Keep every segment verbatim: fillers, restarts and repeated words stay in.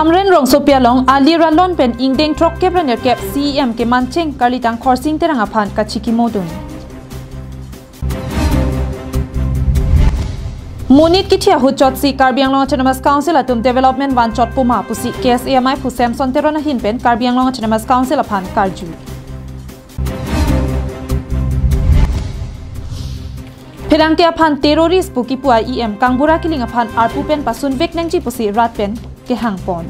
Hamren rongsopi along ali ralon pen ingdeng throkkep ra nerkep C E M kemancheng Karlitang Khorsing Terang aphan kachikimodun. Monit kithi ahut chotsi Karbi Anglong Autonomous Council atum development vanchot puma pusi K S A amei aphu Samson Teron ahin pen Karbi Anglong Autonomous Council aphan karju. Pherangke aphan terrorist pu kipu a E M Kangbura Killing aphan arpu pen pasunvek nangji pusi rat pen kehangpon.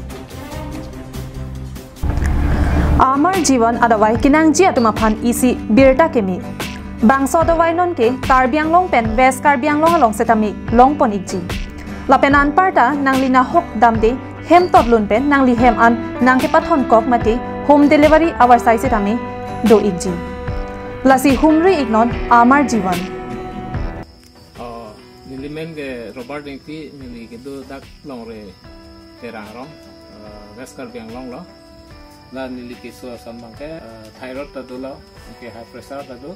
Amar Jivan adavai kenangji atum aphan isi birta keme. Bangso adavai nonke Karbi Anglong pen West Karbi Anglong along setame longpon ikji. Lapen anparta nangli nahok damde hem totlun pen nangli hem an nangkepathon kok mate home delivery avarsai setame do ikji. Lasi humri iknon Amar Jivan. Oh, neli men ke Robert Engti, neli kedo dak Longre Terang rong, eh, West Karbi Anglong lo. La neli keso ason abangke, eh, thyroid ta dolo, anke high pressure ta do,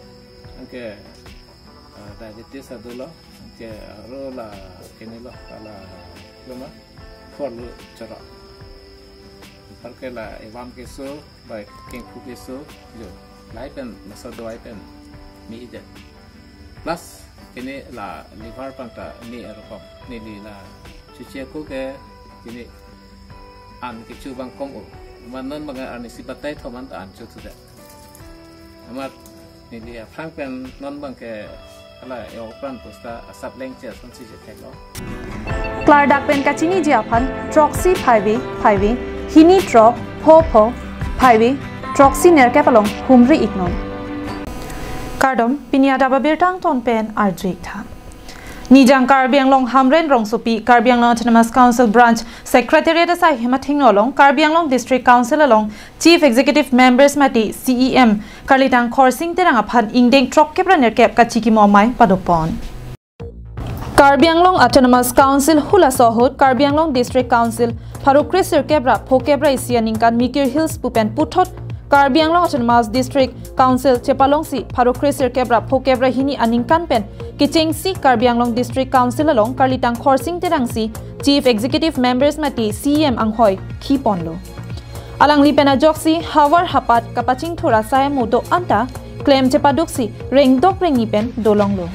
anke, eh, diabetes ta dolo, anke aro la kene lo, la loma, phor lo choro. Anparke la evam keso, bai kengphu keso, jo. Lahai pen, masa dawai pen, me-idet. Plus, kene la liver pangta me arokom. Neli la chuche ko ke, kene an kecho abang kong-o. Amat non abang arnisi batai thom an ta an chothudet. Amat neli aphrang pen non abangke hala eopran pusta asap lengche asonsi je theklo. Klardak pen kachiniji aphan throksi phaive phaive hini throk pho pho phaive throksi nerkep along humri iknon. Kardom, pini adap abirta angton pen arju-ik tha. Nijang Karbi Anglong Hamren rongsopi Karbi Anglong Autonomous Council Branch Secretariat asai hem athengno along Karbi Anglong District Council along Chief Executive Members mate C E M Karlitang Khorsing Terang aphan ingdeng throkkep ra nerkep kachikimo amei padopon. Karbi Anglong Autonomous Council hula sohot Karbi Anglong District Council pharo kre sirkep ra phokep ra isi aningkan Mikir Hills pu pen puthot Karbi Anglong Autonomous District Council chepalongsi pharo kre sirkep ra phokep ra hini aningkan pen kechengsi Karbi Anglong District Council along Karlitang Khorsing Terang si Chief Executive Members mate C E M anghoi khiponlo. Alangli pen ajoksi havar hapat kapachingthur asai amo do-an ta klem chepaduksi rengdok rengni pen dolonglo.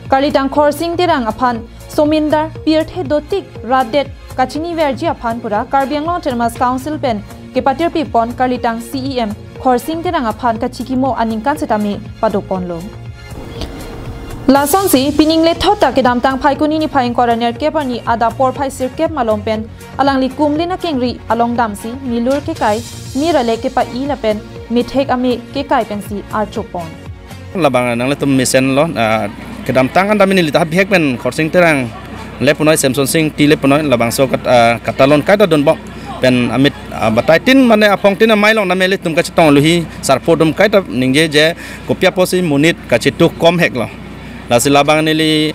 Karlitang Khorsing Terang aphan somindar pirthe dotik rat det kachiniverji aphan pura Karbi Anglong Autonomous Council pen kepatirpipon Karlitang C E M Khorsing Terang aphan kachikimo aningkan setame padoponlo. Lasonsi pining lethot ta kedamtang Phaikuni niphai ingkoi ra nerkep arni adap porphai sirkep malom pen alangli kumlin akengri along damsi milur kekai, mir ale kepai lapen methek ame kekai pensi archopon. Labang nanglitum mesenlo, ah, kedamtang an dam neli ta bihek pen Khorsing Terang le punoi, Samson Sing Ti le punoi, labangso kat-, ah, katalon kaita donbom pen amit, ah, batai tin mane aphong tin amei along name ilitum kachetong luhi sarpo atum kaita ningje je kopi apotsi monit kachetu kom heklo. Lasi labang neli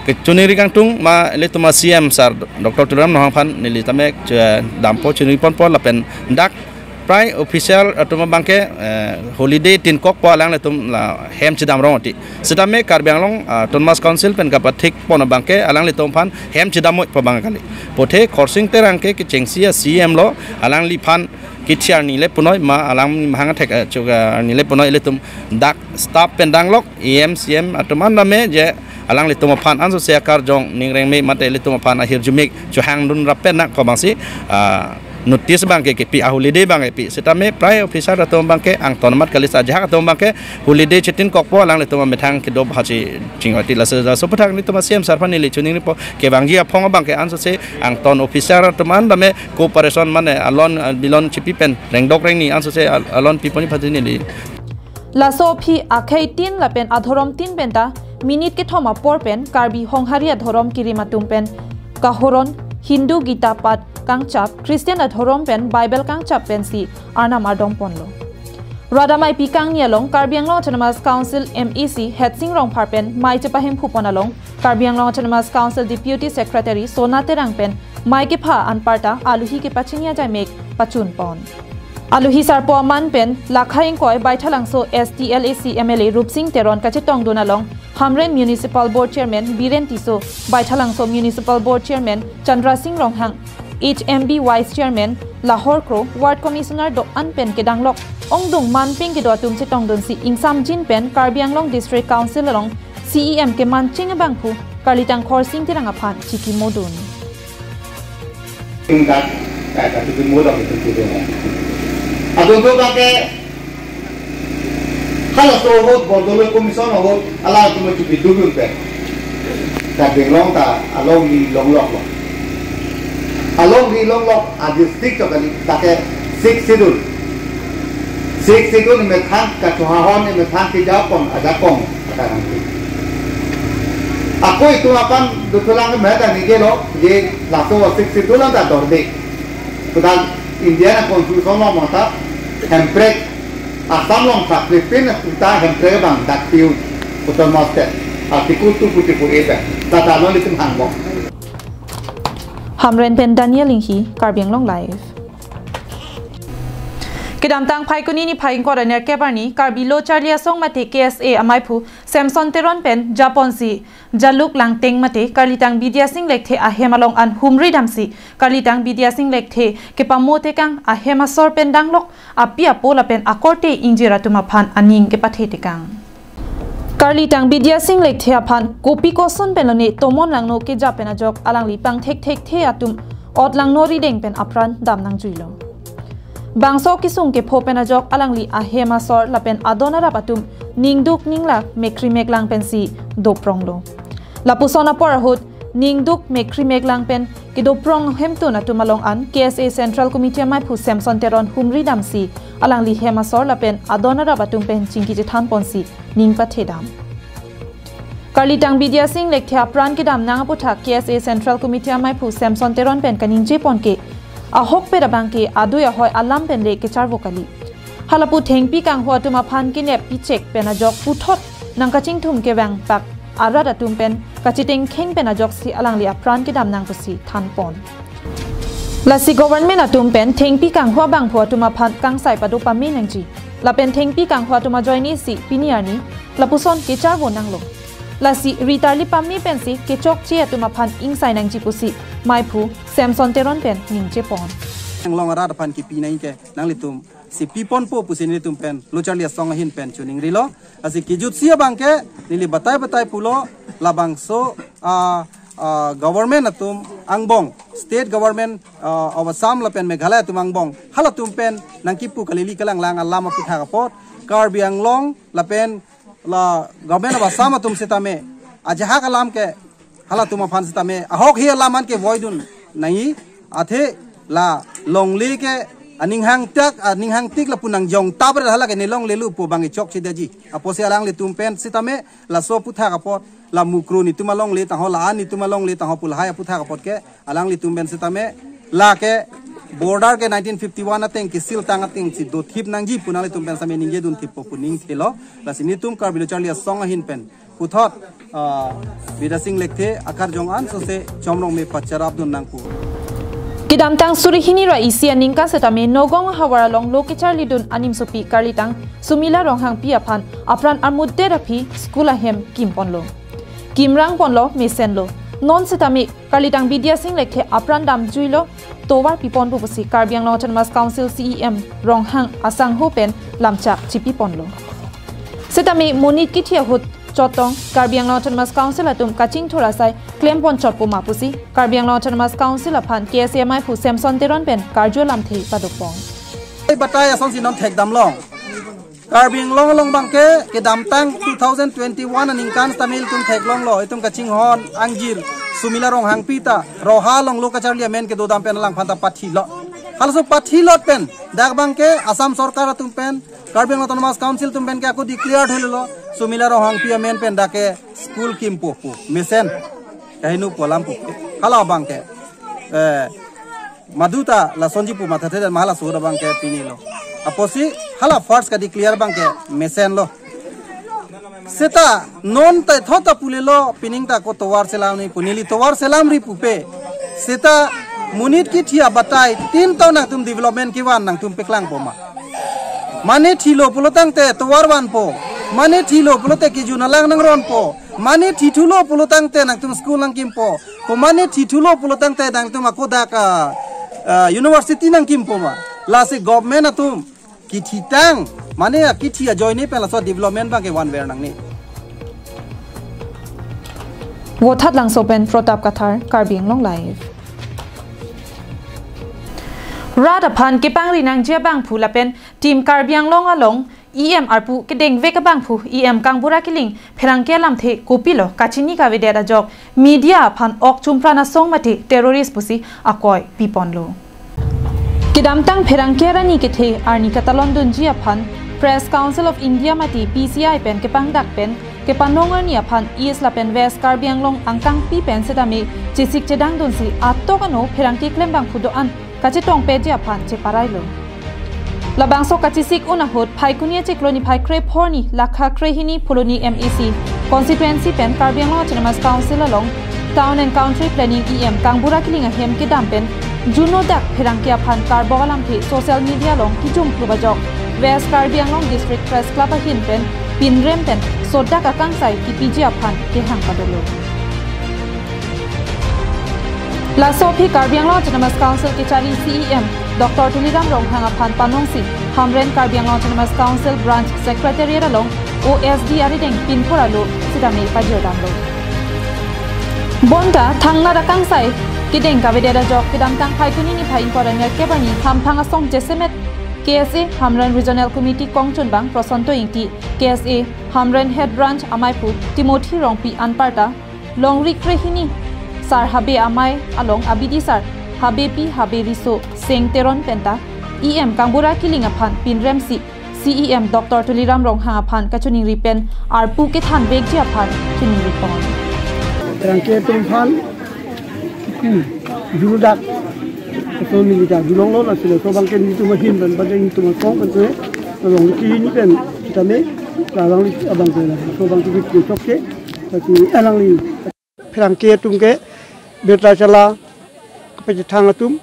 kechiningri kangtung ma ilitum a C E M sir Doctor Tuliram Ronghang aphan neli tame che-, dampo chiningri ponpo lapen dak prai official atum abangke, eh, holiday tin kokpo alanglitum la hem chedam rong ati. Setame Karbi Anglong, ah, Autonomous Council pen kapathikpon abangke alanglitum aphan hem chedam moi pu abang kali. Puthe Khorsing Terang ke kechengsi a C E M lo, alangliphan kithi arni le punoi ma alang mahang thek, eh, chuga arni le punoi ilitum dak staff pen danglok E M C M atum an dame je alanglitum aphan ansose akarjong ningreng me mate ilitum aphan ahirjume chohangdun rap pen nang ko abangsi, ah, notice abangke kepi, a holiday abangke pi. Setame prai officer atum abangke angton amat kali, sa ajahak atum abangke holiday chetin kokpo alanglitum amethang kedo bhachi chingoti. Lasi laso aputhak nelitum a C E M sir aphan neli chiningripo kevangji aphong abangke ansose angton officer atum an dame cooperation mane alon, ah, bilon chipi pen rengdok rengni ansose al-, alon piponi phatini neli. Laso aphi akhei tin lapen adhorom tin penta minit kethom apor pen Karbi Honghari adhorom kirim atum pen kahoron Hindu Gita pat kangchap, Christian adhorom pen Bible kangchap pensi arnam ardom ponlo. Rat ameipi kangni along Karbi Anglong Autonomous Council M A C Hetsing Rongphar pen mei chepahemphupon along Karbi Anglong Autonomous Council Deputy Secretary Sona Terang pen mei kepha anparta aluhi kepachini ajai mek pachunpon. Aluhi sarpo aman pen lakhai ingkoi Baithalangso S T L A C M L A Rupsing Teron kachetongdun along Hamren Municipal Board Chairman Biren Tisso, Baithalangso Municipal Board Chairman Chandra Sing Ronghang, H M B Vice Chairman Lahor Kro, Ward Commissioner do-an pen kedanglok ongdung manping kedo atum chetongdunsi ingsamjin pen Karbi Anglong District Council along C E M kemanching abangphu Karlitang Khorsing Terang aphan chikimodun. Tingkat, eh, kachikimodun itu juga. Adun tu pakai halaso ahut, Bordoloi Commission ahut, alangtum chipidun pen. Karbi Anglong ta alongri longlok lo. Alongri longlok a district chokali, lake Sixth Schedule. Sixth Schedule ni methang kachohahon ni methang kijapon ajakong kata nanti. Ako itum aphan dothulang ke mehta nike lo, je laso Sixth Schedule lang ta dorde. Kudan India na constitution along mata hemprek Assam along sa pripin na kuta hemprek abang dak piu autonomous state. Article two forty-four A pen. Tata non itum hangbong. Hamren pen Daniel Inghi, Karbi Anglong Live. Kedamtang Phaikuni niphai ingkoi ra nerkep arni, Karbi Lo Charli Asong mate K S A amaiphu Samson Teron pen japonsi Jaluk Langteng mate Karlitang Bidya Sing Lekthe ahem along an humri damsi, Karlitang Bidya Sing Lekthe kepamo tekang ahem asor pen danglok api apo lapen akorte ingjir atum aphan aning kepathe tekang. Karlitang Bidya Sing Lekthe aphan kopi koson pen lone tomon langno keja pen ajok alangli pangthek thekthe atum ot langno rideng pen apran dam nangjuilo. Bangso kesung kepho pen ajok alangli ahem asor lapen adon arap atum ningduk ninglak mekri meklang pensi dopronglo. Lapuson apor ahut ningduk mekri meklang pen kedoprong hemtun atum along an K S A Central Committee amaiphu Samson Teron humri damsi alangli hem asor lapen adon arap atum pen chingki chethan ponsi ning pathe dam. Karlitang Bidya Sing Lekthe apran kedam nang aputhak K S A Central Committee amaiphu Samson Teron pen kaningje pon ke ahokpet abang ke adui ahoi alam pen le kecharvo kali. Halapu thengpi kanghu atum aphan kenep pichek pen ajok puthot nangkachingthum kevang pak arat atum pen kachitengkheng pen ajoksi alangli apran kedam nang pusi than pon. Lasi government atum pen thengpi kanghu abangphu atum aphan kangsai pado pame nangji. Lapen thengpi kanghu atum ajoinesi pini arni lapuson kecharvo nanglo. Lasi ritarli pame pensi kechokche atum aphan ingsai nangji pusi maiphu Samson Teron pen ningje pon. Anglong arat aphan kipi nangji ke nanglitum si piponpo pusi nelitum pen Lo Charli Asong ahin pen choningrilo. Lasi kejutsi abang ke neli batai batai pulo labangso, ah, ah, government atum angbong, state government, ah, of Assam lapen Meghalaya atum angbong, halatum pen nangkipu kalili kalanglang alam aputhak apot Karbi Anglong lapen la government of Assam atum sitame ajahak alam ke halatum aphan sitame ahok hi alam an ke voidun nai athe la longle ke aning hangtak aning hangtik lapu nangjong tapre hala ke ne longle lupo bang chokche daji. Apotsi alanglitum pen sitame laso aputhak apot la Mukru nitum alongle tangho la an nitum alongle tangho pu lahai aputhak apot ke alanglitum pen sitame lake border ke nineteen fifty-one ateng ke seal tang atengsi dothip nangji pu nanglitum pen sitame ningje dunthippo pu ningthelo. Lasi nelitum Karbi Lo Charli Asong ahin pen puthot, ah, Bidya Sing Lekthe akarjong an sose chomrong me pacharap dun nangpo. Kedamtang suri hini ra isi aningkan setame Nogong havar along lo kecharlidun animsopi Karlitang Sumila Ronghangpi aphan apran armutdet aphi school ahem kimponlo. Kimrang ponlo, mesenlo. Non setame Karlitang Bidya Sing Lekthe apran damjuilo, tovar piponpo pusi Karbi Anglong Autonomous Council C E M Ronghang asangho pen lamchak chipiponlo. Setame monit kithi ahut chotong Karbi Anglong Autonomous Council atum kachingthur asai klempon chotpo ma pusi Karbi Anglong Autonomous Council aphan K S A amaiphu Samson Teron pen karju lamthe padopon. Batai asonsi non thekdamlong. Karbi Anglong along abang ke kedamtang two thousand twenty-one aningkan sitame ilitum theklonglo, itum kachinghon angjir Sumila Ronghangpi ta Roha along lo kacharli amen kedodam pen alangphan ta pathilo. Halaso pathilot pen dak abang ke Assam sorkar atum pen Karbi Anglong Autonomous Council atum pen ke ako declare thulo Sumila Ronghangpi amen pen dak ke school kimpo pu mesen kaheno pu alam pu. Hala abang ke, eh, maduta lasonji pu mathathe dan ma halaso abang ke pinilo. Apotsi hala first ka declare abang ke mesenlo. Seta non ta thot ta pulelo pining ta ko tovar selamri pu, neli tovar selamri pupe. Seta monit kithi abatai tin ta nangtum development kevan nangtum peklangpo ma. Mane thilo pulo tangte tovar vanpo. Mane thilo pulote kejun alang nangronpo. Mane thithulo pulo tangte nangtum school nangkimpo. Ko mane thithulo pulo tangte nangtum ako dak a uh, university nangkimpo ma. Lasi government atum kithitang, mane kithi ajoine pen laso development abangke vanver nangne. Vothatlangso pen Pratap Kathar, Karbi Anglong Live. Rat aphan kepangri nangji abangphu lapen Team Karbi Anglong along E M arpu kedengvek abangphu E M Kangbura Killing pherangke alamthe kopilo kachini kavedet ajok media aphan ok chumpran asong mate terrorist pusi akoi piponlo. Kedamtang pherangke arni kethe arni katalondunji aphan Press Council of India mate P C I pen kepangdak pen kepanong arni aphan East lapen West Karbi Anglong angkangpi pen setame chesik chedangdunsi atok ano pherangke klembangphu do-an kachetongpeji aphan cheparailo. Labangso kachesik un ahut Phaikuni achiklo niphai krephorni lakha krehini Phuloni M A C constituency pen Karbi Anglong Autonomous Council along Town and Country Planning E M Kangbura Killing ahem kedam pen juno dak pherangke aphan karbok alamthe social media along kijum klubajok West Karbi Anglong District Press Club ahin pen pinrem pen sodak akangsai kipiji aphan kehang padolo. Laso aphi Karbi Anglong Autonomous Council kachari C E M Doctor Tuliram Ronghang aphan panongsi Hamren Karbi Anglong Autonomous Council Branch Secretariat along O S D arideng pinpur alo sitame pajirdamlo. Bonta thangnat akangsai kedeng kavedet ajok kedamtang Phaikuni niphai ingkoi ra nerkep arni hamphang asong jasemet K S A Hamren Regional Committee kongchunbang Prosonto Ingti, K S A Hamren Head Branch amaiphu Timothy Rongpi anparta longri krehini sar habe amei along abidi sar habepi habe riso Seng Teron penta E M Kangbura Killing aphan pinremsi C E M Doctor Tuliram Ronghang aphan kachiningri pen arpu kethanvekji aphan chiningri pon. Pherangke atum aphan, hmm, juno dak so media julonglo, lasi laso abangke nelitum ahin pen, abangke nelitum asong pen tu, along kini pen sitame, alangli abangke laso abangke kechokche, lasi alangli pherangke atum ke birta chala, kapachethang atum,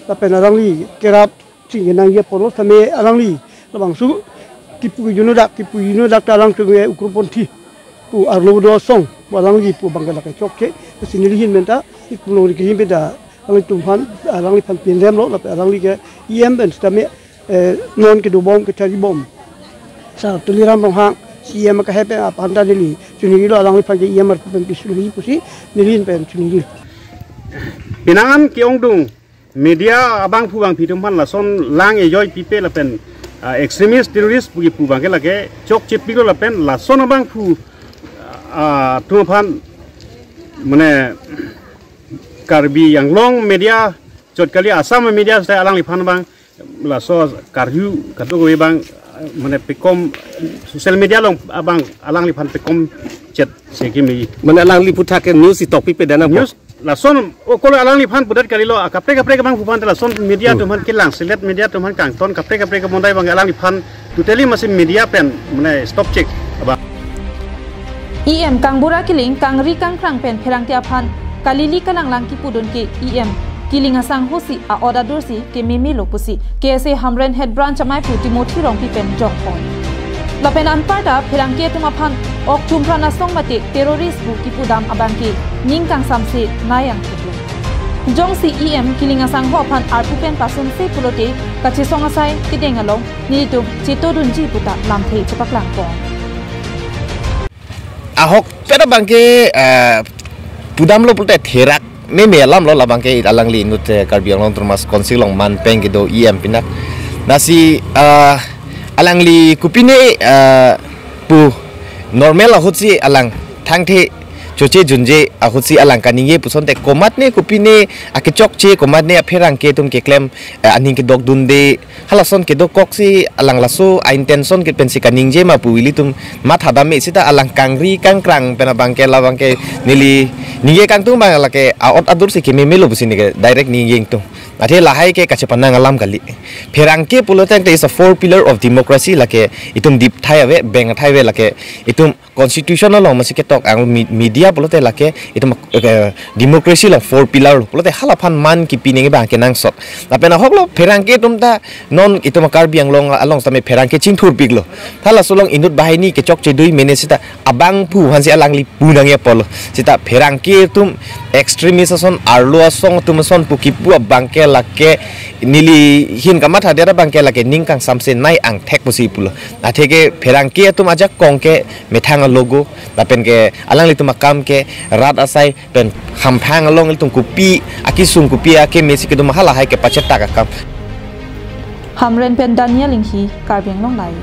lapen alangli kerap chingki nangji apotlo sitame alangli labangso kipu juno dak, kipu juno dak ta alangtum ke ugroponthi pu arlo do asong pu alangli pu abangke lake chokche, lasi neli ahin pen ta, ikum longri krim pen ta, alanglitum aphan, alangliphan pinremlo, lapen alangli ke E M pen sitame, eh, non kedobom kacharibom Sar Tuliram Ronghang, C E M kahe pen aphan ta neli chiningrilo, alangliphan ke E M arpu pen pisulonji pusi neli ahin pen chiningri. Penang an ke-ongdung media abangphu bangphi atum aphan lason lang ejoi pipe lapen, ah, extremist terrorist pu kipu abangke lake chokchepiklo lapen lason abangphu, ah, atum aphan mane Karbi Anglong media chot kali Assam media seta alangliphan abang laso karju kadokave abang mane pekom social media along abang alangliphan pekom chet seki meji. Mane alangli puthak ke news itok pipe dana po. News lason o kolo alangliphan pudet kalilo, ah, kaprek kaprek abangphu aphan lason media atum aphan kelang, select media atum aphan kangton kaprek kaprek abondai abang alangliphan totally masi media pen mane stop chek abang. E M Kangbura Killing kangri kangkrang pen pherangke aphan kalili kalanglang kipudun ke E M Killing asangho si a-ot adursi kememelo pusi K S A Hamren Head Branch amaiphu Timothy Rongpi pen jongpon. Lapen anparta pherangke atum aphan ok chumpran asong mate terrorist pu kipudam abangke ning kangsamse nai angtheklo. Jongsi E M Killing asangho aphan arpu pen pasunse pulote kachesong asai kedeng along nelitum chetodunji puta lamthe chepaklangpon. Ahokpet abangke, eh, pudamlo pulote therak meme alamlo, labangke alangli inut, eh, Karbi Anglong Autonomous Council along manpeng kedo E M pinak. Lasi, eh, alangli kopine, eh, pu normal ahutsi alang thangthe choche junje ahutsi alang kaningje pusonte komatne kopine akechokche komatne apherangke atum keklem, eh, aning kedokdunde halason kedokoksi alang laso a-intention ke pensi kaningje ma pu ilitum mathadam-e seta alang kangri kangkrang pen abangke labangke neli ningje kangtung abang lake a-ot adursi kememelo pusi neke direct ningje ingtung. Athe lahai ke kachepanang alam kali. Pherangke pulo tangte is a four pillar of democracy, lake itum dipthai ave, beng athai ave, lake itum constitution along masi ketok ang mi-, media pulote lake itum, eh, democracy along four pillar lo pulote halaphan man kipi nangji abang kenangsot. Lapen ahoklo pherangke atum ta non itum Karbi Anglong along sitame pherangke chingthurpiklo. Halaso along inut banghini kechokche dui mene seta abangphu aphansi alangli pu nangji apotlo. Seta pherangke atum Extremist ason, arlo asong atum ason pu kipu abangke lake neli hin kamatha dera abangke lake ning kangsamse nai angthek pusi pulo. Atheke pherangke atum ajakong ke methang alogo, lapen ke alanglitum akam ke rat asai pen hamphang along ilitum kopi akesung kopi akeme si kedum hala hai kepachetak akam. Hamren pen Daniel Inghi, Karbi Anglong Live.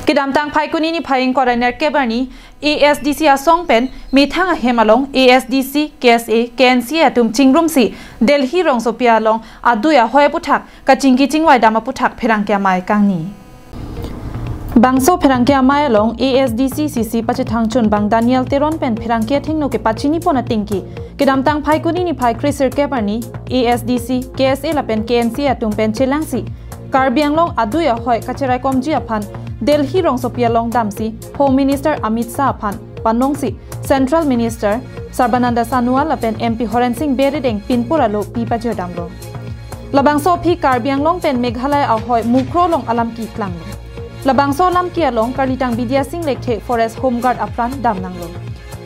Kedamtang Phaikuni niphai ingkoi ra nerkep arni A S D C asong pen methang ahem along A S D C, K S A, K N C A atum chingrumsi Delhi rongsopi along adui ahoi aputhak kachingki chingvai dam aputhak pherangke amei kangni. Bangso pherangke amei along A S D C C C pachethang chun bang Daniel Teron pen pherangke athengno kepachini pon atengke, kedamtang Phaikuni niphai kresirkep arni A S D C, K S A lapen K N C A atum pen chelangsi Karbi Anglong adui ahoi kacheraikomji aphan Delhi rongsopi along damsi Home Minister Amit Shah aphan panongsi Central Minister Sarbananda Sonowal lapen M P Horen Sing Bey arideng pinpur alo pi pajirdamlo. Labangso aphi Karbi Anglong pen Meghalaya ahoi Mukroh along alam keklanglo. Labangso alam ke along karlitang Bidya Sing Lekthe Forest Home Guard apran damnanglo.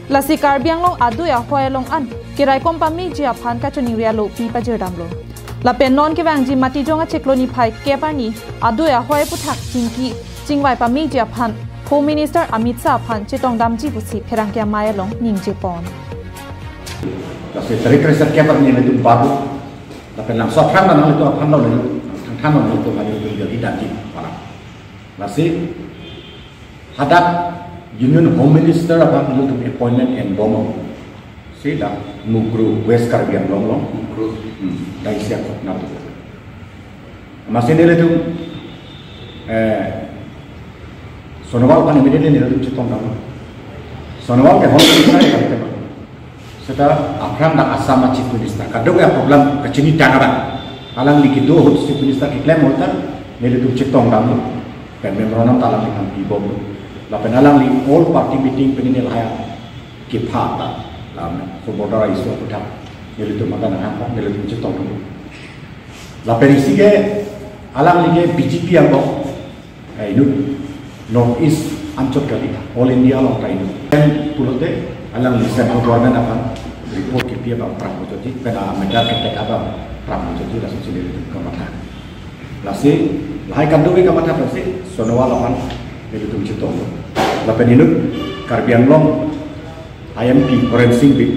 Lasi Karbi Anglong adui ahoi along an keraikom pameji aphan kachiningri alo pi pajirdamlo. Lapen non kevangji Matijong achiklo niphai kep arni adui ahoi aputhak chingki chingvai pameji aphan Home Minister Amit Shah aphan chetongdamji pusi pherangke amei along ningje pon. Lasi tarik kresirkep arni nelitum badu. Lapen labangso aphrang nanglitum aphan lo nelitum, thangthan lo nelitum, nelitum jadi damji pu alam. Lasi hadak Union Home Minister aphan nelitum appointment enbom. Si dak Mukroh, West Karbi Anglong along. Mukroh. Hmm, dai siak natu. Amatsi nelitum, eh, Sonowal aphan immediately nelitum chetongdam. Sonowal ke Home Minister kali tema. Seta aphrang dak Assam a Chief Minister. Kadokave aproblem kachinitang abang. Alangli kedo ahut Chief Minister keklem ahut ta nelitum chetongdamlo. Pen memorandum ta alangliphan pibomlo. Lapen alangli all party meeting pen neli lahai kepha ta, lam, border issue aputhak nelitum mata nanghang, nelitum chetongdam. Lapen isi ke alangli ke B J P angbong, eh, inut North East anchot kali, All India along ta inut. Pen pulote alangli central government aphan report kepi abang prang mujoti, pen a matter ketek abang prang mujoti, laso si nelitum kamatha. Lasi lahai kadokave kamatha pensi Sonowal aphan nelitum chetong. Lapen inut Karbi Anglong I M P Horen Sing Bey,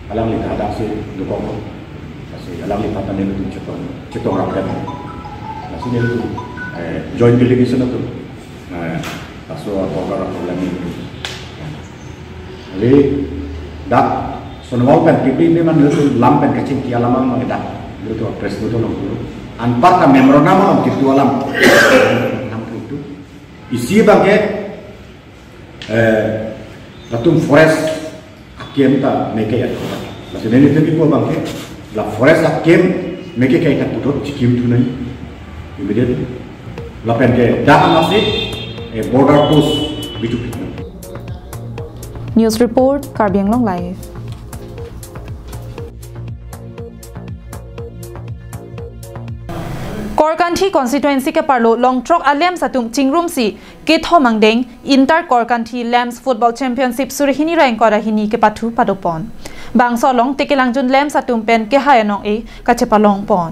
alangli ta hadaksi dokok. Lasi alangliphan ta nelitum chetong, chetong rap kan. Lasi nelitum, eh, joint delegation atum, eh, laso border aproblem nelitum. Jadi dak Sonowal pen pipi memang nelitum lam pen kachingki alam abang dak nelitum press note along pulo. Anparta memorandum along kedo alam. Isi abangke, eh, latum forest akem ta meke ya. Lasi nelitum ipo abangke la forest akem meke kai ta puthot chikim thunai immediately. Lapen ke dak amatsi, eh, border post bitu pitna. News report, Karbi Anglong Live. Korkanthi constituency keparlo longthrok a-LAMPS atum chingrumsi kethom angdeng Inter Korkanthi LAMPS Football Championship suri hini ra ingkoi ra hini kepathu padopon. Bangso along Tekelangjun LAMPS atum pen kehai anong-e kachepalong pon.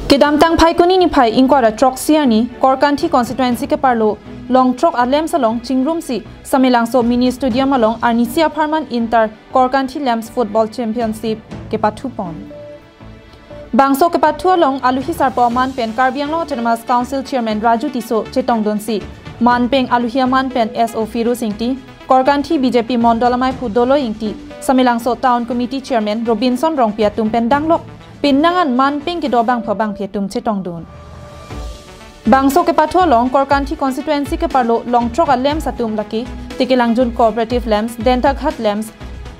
Kedamtang Phaikuni niphai ingkoi ra throksi arni Korkanthi constituency keparlo longthrok a-LAMPS along chingrumsi Samelangso Mini Stadium along arnisi apharman Inter Korkanthi LAMPS Football Championship kepathu pon. Bangso kepathu along aluhi sarpo aman pen Karbi Anglong Autonomous Council Chairman Raju Tisso chetongdunsi, manpeng aluhi aman pen S O Firuz Ingti, Korkanthi B J P Mondol amaiphu Doloi Ingti, Samelangso Town Committee Chairman Robinson Rongpi atum pen danglok, pinnangan manpeng kedo abangphu abangphi atum chetongdun. Bangso kepathu along Korkanthi constituency keparlo longthrok a-LAMPS atum lake Tekelangjun Cooperative LAMPS, Dentaghat LAMPS,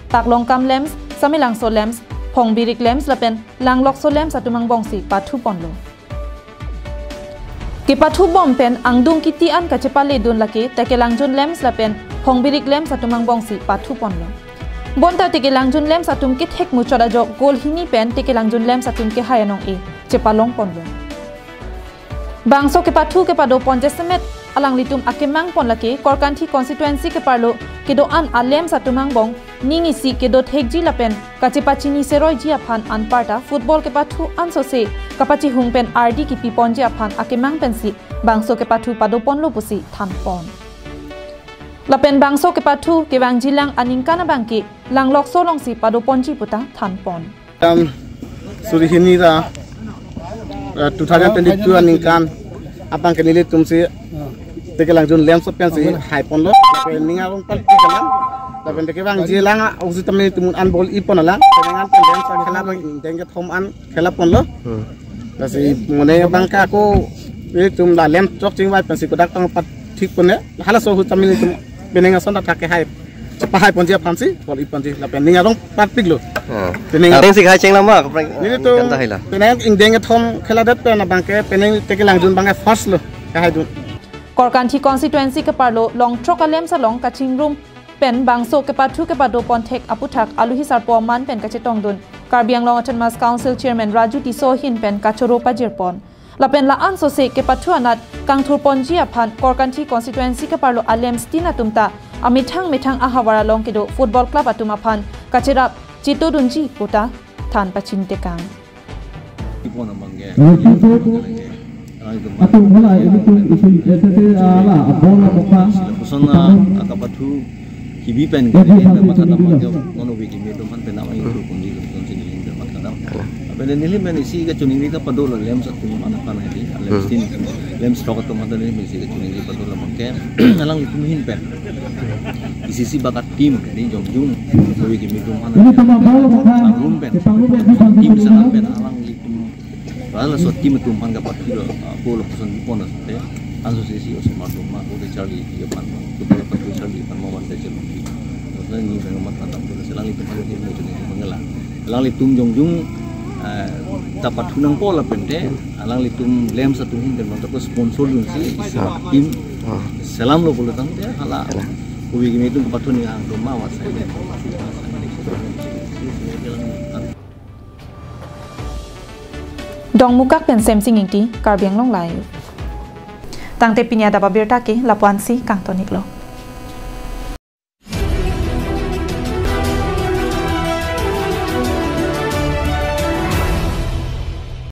Taklongkam LAMPS, Samelangso LAMPS, Phongbirik LAMPS lapen Langlokso LAMPS atum angbongsi pathu ponlo. Kepathu bom pen angdung kiti an kachepaledun lake Tekelangjun LAMPS lapen Phongbirik LAMPS atum angbongsi pathu ponlo. Bonta Tekelangjun LAMPS atum kethek muchot ajok goal hini pen Tekelangjun LAMPS atum kehai anong-e chepalong ponlo. Bangso kepathu kepado pon jasemet Alanglitum akemang pon lake Korkanthi constituency keparlo kedo-an a-lamps atum angbong ning isi kedo thekji lapen kachepachini seroiji aphan anparta football kepathu ansose kapachihung pen ardi kipi ponji aphan akemang pensi bangso kepathu pado ponlo pusi than pon. Lapen bangso kepathu kevangjilang aningkan abangke Langlokso alongsi pado ponji puta than pon. Tam suri hini ra, eh, two thousand twenty-two aningkan abangke nelitum si teke langjun lamps pensi hai ponlo. Lapen ning arong palpi kalang. Lapen teke vangjilang a-usi tame nelitum an ball-i pon alang. Penang an pen lamps akhela abang ingdeng kethom an khela ponlo. Hmm. Lasi mone abangke ako nelitum la lamps chok chingvai pensi kodak tang pat thik pon ne. Halaso ahut tame nelitum penang ason ta thak ke hai. Chepahai ponji aphansi, ball-i ponji, lapen ning arong parpiklo. Ah. Penang Ateng si hai cheng lama, kaprek nelitum kanta hai la. Penang ingdeng kethom khela det pen abangke, penang teke langjun abangke first lo, kahaidun. Korkanthi constituency keparlo Longthrok a-lamps along kachingrum pen bangso kepathu kepado pon thek aputhak aluhi sarpo aman pen kachetongdun Karbi Anglong Autonomous Council Chairman Raju Tisso ahin pen kachoro pajir pon. Lapen la ansose kepathu anat kangthur ponji aphan Korkanthi constituency keparlo a-lamps tin atum ta amethang methang ahavar along kedo football club atum aphan kacherap chitodunji puta than pachini tekang. Ipon amang ke. Atum hala ilitum itum S S A ala abon la bokha. Sila puson na akapathu kibi pen ke, eh, eh, matha dam ke, non obi kimi atum aphan pen amang itu kunji atum sini pen matha dam. Apa ni nelitum isi kachiningri kapado lo lamps atum aphan aphan ini, lamps tin, lamps throk atum aphan nelitum isi kachiningri pado lo abangke, alanglitum ahin pen. Isi isi bakat team, ini jongjung, obi kimi atum aphan. Ini tama ball bokha. Pangrum pen. Pangrum pen. Team sana pen, alanglitum Padahal laso team atum aphan kapathu lo, ah, ball puson pon asonte, ansose isi osomar atum ma, ode charli, iya pan, football pathu charli pan ma wan te charli. Terus ni pen matha dam tu, alanglitum aphan ni mo chini mangala. Alanglitum jongjung, eh, ta pathu nangpo lapen te, alanglitum lamps atum ahin pen mantap sponsor dunsi, isi team, selam lo pulo tangte, hala. Obi kimi atum kapathu ni ang atum ma, wa sai. Dongmukak pen Semsing Ingti, Karbi Anglong Live. Tangte pini adap abirta ke lapu-ansi kangton-iklo.